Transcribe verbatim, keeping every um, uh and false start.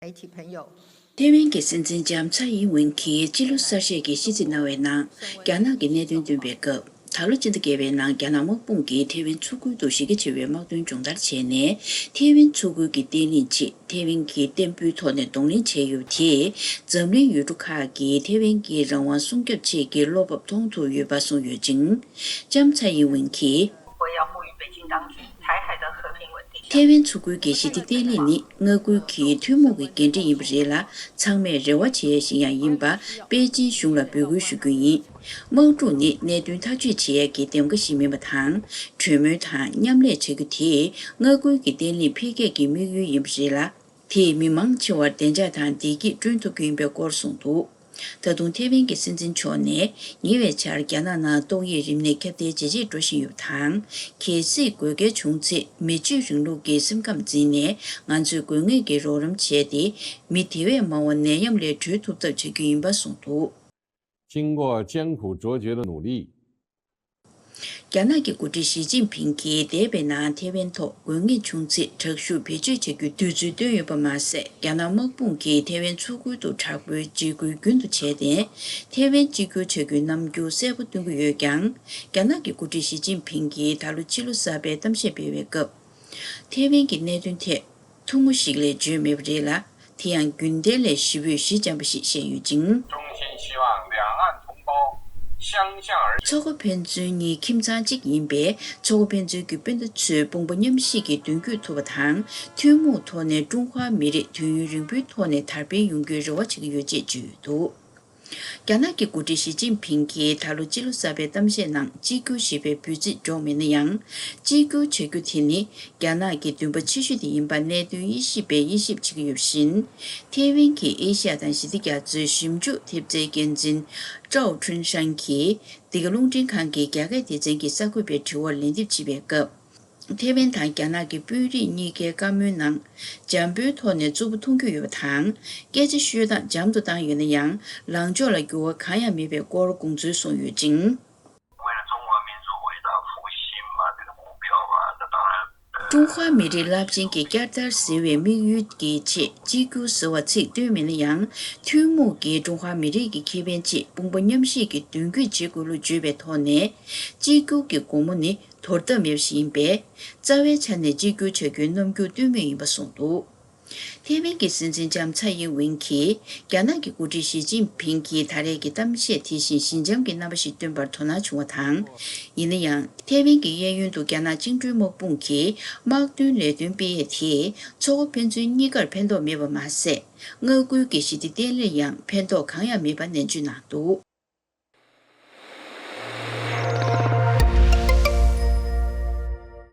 媒体朋友。 ཐེ་ཝན་གྱི་སྲིད་འཛིན་ལྕམ་ཚའེ་ཡིན་ཝེན་གྱིས་ཕྱི་ལོ་གསར་བཞད་ཀྱི་ཤིས་ཚིག་གནང་བའི་ནང་། རྒྱ་ནག་གི་གནད་དོན་བཏོན་པའི་སྐབས། ད་ལོ་སྤྱི་ཟླ་བརྒྱད་པའི་ནང་རྒྱ་ནག་དམག་དཔུང་གིས་ཐེ་ཝན་མཚོ་ཁུལ་དུ་གཞི་རྒྱ་ཆེ་བའི་དམག་དོན་སྦྱོང་བརྡར་བྱས་ནས། ཐེ་ཝན་མཚོ་ཁུལ་གྱི་བརྟན་ལྷིང་ཆེད་ཐེ་ཝན་གྱིས་བརྟན་པོའི་ཐོག་ནས་གདོང་ལེན་བྱས་ཡོད་པ་དེས། འཛམ་གླིང་ཡུལ་གྲུ་ཁག་གིས་ཐེ་ཝན་གྱི་རང་དབང་སྲུང་སྐྱོབ་ཆེད་ཀྱི་བློ་སྤོབས་མཐོང་ཐུབ་ཡོད་པ་གསུངས་ཡོད་ཅིང་། ལྕམ་ཚའེ་ཡིན་ཝེན་གྱིས། 我也要呼吁北京当局，台海的和平稳定。 ཐེ་ཝན་མཚོ་ཁུལ་གྱི་ཞི་བདེ་བརྟན་ལྷིང་ནི་མངའ་ཁུལ་གྱི་ཐུན་མོང་གི་འགན་འཁྲི་ཡིན་པ་རེད་ལ། ཚང་མས་རེ་བ་བྱེད་ཡ་ཞིག་ཡང་ཡིན་པ། པེ་ཅིན་གཞུང་ལ་འབོད་སྐུལ་ཞུ་རྒྱུ་ཡིན། དམག་འཁྲུག་ནི་གནད་དོན་ཐག་གཅོད་བྱེད་ཡ་གི་འདེམས་ཀ་ཞིག་མིན་པ་དང་། གྲོས་མོལ་དང་མཉམ་ལས་བྱ་རྒྱུ་དེ་མངའ་ཁུལ་གྱི་བརྟན་ལྷིང་འཕེལ་རྒྱས་ཀྱི་དམིགས་ཡུལ་ཡིན་པ་རེད་ལ། དེས་མི་མང་ཆེ་བར་བདེ་འཇགས་དང་བདེ་སྐྱིད་བསྐྲུན་ཐུབ་རྒྱུ་ཡིན་པའི་སྐོར་གསུངས་འདུག། ད་དུང་ཐེ་ཝན་གྱི་སྲིད་འཛིན་མཆོག་ནས། ཉེ་བའི་ཆར་རྒྱ་ནག་ནང་ཏོག་དབྱིབས་རིམས་ནད་ཁྱབ་གདལ་ཇེ་ཆེར་འགྲོ་བཞིན་ཡོད་པ་དང་། གལ་སྲིད་དགོས་གལ་བྱུང་ཚེ། མི་ཆོས་རིང་ལུགས་ཀྱི་སེམས་ཁམས་འཛིན་ནས། ང་ཚོས་དགོས་ངེས་ཀྱི་རོགས་རམ་བྱས་ཏེ། མི་དེ་བས་མང་བ་ནད་ཡམས་ལས་གྲོལ་ཐུབ་ཐབས་བྱ་རྒྱུ་ཡིན་པ་གསུངས་འདུག། 经过艰苦卓绝的努力， རྒྱ་ནག་གི་འགོ་ཁྲིད་ཞི་ཅིན་ཕིང་གིས་འདས་པའི་ནང་ཐེ་ཝན་ཐོག་དགོས་ངེས་བྱུང་ཚེ་དྲག་ཤུགས་བེད་སྤྱོད་བྱ་རྒྱུའི་དུས་ཚོད་བཏོན་ཡོད་པ་མ་ཟད། རྒྱ་ནག་དམག་དཔུང་གིས་ཐེ་ཝན་མཚོ་ཁུལ་དུ་དྲག་པོའི་འཇིགས་སྐུལ་རྒྱུན་དུ་བྱས་ཏེ། ཐེ་ཝན་གཅིག་གྱུར་བྱ་རྒྱུའི་རྣམ་འགྱུར་གསལ་པོ་སྟོན་གྱི་ཡོད་ཀྱང་། རྒྱ་ནག་གི་འགོ་ཁྲིད་ཞི་ཅིན་ཕིང་གིས་ད་ལོ་ཕྱི་ལོ་གསར་པའི་གཏམ་བཤད་སྤེལ་བའི་སྐབས། ཐེ་ཝན་གྱི་གནད་དོན་ཐད། ཐུང་ངུ་ཞིག་ལས་བརྗོད་མེད་པ་རེད་ལ། དེ་ཡང་རྒྱུན་ལྡན་ལས་ཞེ་པོས་ཞི་འཇམ་པ་ཞིག་བཤད་ཡོད་ཅིང་། 衷心希望两岸同胞相向而行。 མཚོ་ཁ་ཕན་ཚུན་གཉིས་ཁྱིམ་ཚང་གཅིག་ཡིན་པས། མཚོ་ཁ་ཕན་ཚུན་གྱི་སྤུན་ཟླ་ཚོས་དཔུང་པ་མཉམ་གཤིབ་ཀྱིས་མདུན་སྐྱོད་ཐུབ་པ་དང་། ཐུན་མོང་ཐོག་ནས་ཀྲུང་ཧྭ་མི་རིགས་དུས་ཡུན་རིང་པོའི་ཐོག་ནས་དར་སྤེལ་ཡོང་རྒྱུའི་རེ་བ་བྱེད་ཀྱི་ཡོད་ཅེས་བརྗོད་ཡོད་འདུག། རྒྱ་ནག་གི་འགོ་ཁྲིད་ཞི་ཅིན་ཕིང་གིས་ད་ལོ་སྤྱི་ལོ་གསར་པའི་གཏམ་བཤད་ནང་གཅིག་གྱུར་ཞེས་པའི་འབོད་ཚིག་སྒྲོག་མེད་ན་ཡང་། གཅིག་གྱུར་བྱ་རྒྱུ་དེ་ནི་རྒྱ་ནག་གི་འདུན་པ་ཆེ་ཤོས་དེ་ཡིན་པ་གནད་དོན་དབྱེ་ཞིབ་པས་དབྱེ་ཞིབ་བྱེད་ཀྱི་ཡོད་པ་བཞིན། ཐེ་ཝན་གྱི་ཨེ་ཤ་ཡ་དང་ཞི་བདེ་རྒྱ་མཚོའི་ཞིབ་འཇུག་ཐེབས་རྩའི་འགན་འཛིན་ཀྲའོ་ཁྲུན་ཧྲན་གྱིས། འདི་ག་རླུང་འཕྲིན་ཁང་གི་རྒྱ་སྐད་སྡེ་ཚན་གྱི་གསར་འགོད་པའི་དྲི་བར་ལན་འདེབས་བྱེད་པའི་སྐབས། ཐེ་ཝན་དང་རྒྱ་ནག་གི་དཔོན་རིགས་གཉིས་ཀའི་བཀའ་མོལ་ནང་། འཇམ་པོའི་ཐོག་ནས་རྩུབ་པོ་མཐོང་རྒྱུ་ཡོད་པ་དང་། སྐད་ཆ་ཤོད་སྟངས་འཇམ་དུ་བཏང་ཡོད་ན་ཡང་། ལངས་ཕྱོགས་ལ་འགྱུར་བ་གང་ཡང་མེད་པའི་སྐོར་དགོངས་ཚུལ་གསུངས་ཡོད་ཅིང་། 为了中华民族伟大复兴嘛，这个目标嘛，那当然 ཀྲུང་ཧྭ་མི་རིགས་རླབས་ཆེན་གྱི་བསྐྱར་དར་ཟེར་བའི་དམིགས་ཡུལ་གྱི་ཆེད་གཅིག་གྱུར་ཟེར་བ་ཚིག་བཏོན་མེད་ན་ཡང་། ཐུན་མོང་གིས་ཀྲུང་ཧྭ་མི་རིགས་ཀྱི་ཁེ་ཕན་ཆེད་དཔུང་པ་མཉམ་གཤིབ་ཀྱིས་མདུན་སྐྱོད་བྱེད་དགོས་ལུགས་བརྗོད་པའི་ཐོག་ནས། གཅིག་གྱུར་གྱི་སྒོ་མོ་ནི། དོར་ཐབས་མེད་པ་ཞིག་ཡིན་པས། རྩ་བའི་ཆ་ནས་གཅིག་གྱུར་བྱ་རྒྱུའི་རྣམ་འགྱུར་སྟོན་མུས་ཡིན་པ་གསུངས་འདུག། ཐེ་ཝན་གྱི་སྲིད་འཛིན་ལྕམ་ཚའེ་ཡིན་ཝིན་གྱིས། རྒྱ་ནག་གི་འགོ་ཁྲིད་ཞི་ཅིན་ཕིང་གི་ད་རེས་ཀྱི་གཏམ་བཤད་དེ་བཞིན་ཞི་འཇམ་གྱི་རྣམ་པ་ཞིག་སྟོན་པར་དོ་སྣང་བྱུང་བ་དང་། ཡིན་ན་ཡང་། ཐེ་ཝན་གྱི་གཡས་གཡོན་དུ་རྒྱ་ནག་བཅིངས་འགྲོལ་དམག་དཔུང་གིས་དམག་དོན་ལས་དོན་སྤེལ་ཡས་དེས། མཚོ་ཁ་ཕན་ཚུན་གཉིས་ཀར་ཕན་ཐོགས་མེད་པ་མ་ཟད། མངའ་ཁུལ་གྱི་ཞི་བདེ་བརྟན་ལྷིང་ཡང་ཕན་ཐོགས་གང་ཡང་མེད་པ་ནན་བརྗོད་གནང་འདུག།